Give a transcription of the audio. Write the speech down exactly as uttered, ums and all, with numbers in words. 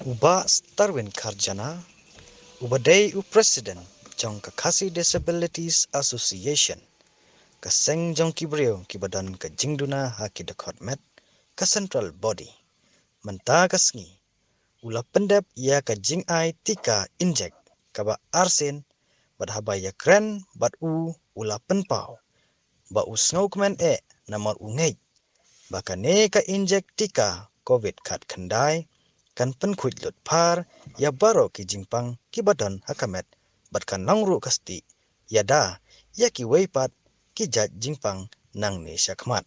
U Bah Starwin Kharjana, uba dei u President jong ka Khasi Disabilities Association, ka seng jong ki briew kiba don ka jingduna ha ki dkhot met, ka central body, mynta ka sngi u la pyndep ïa ka jingai tika injek kaba arsien, bad haba ïakren bad u, u la pynpaw ba u sngewkmen eh namar u ngeit ba kane ka injek tika covid khatkhyndai kan pynkhuid lut phar ïa baroh ki jingpang kiba don ha ka met, bad kan long ruh ka stieh ïada ïa kiwei pat ki jait jingpang nangne shakhmat.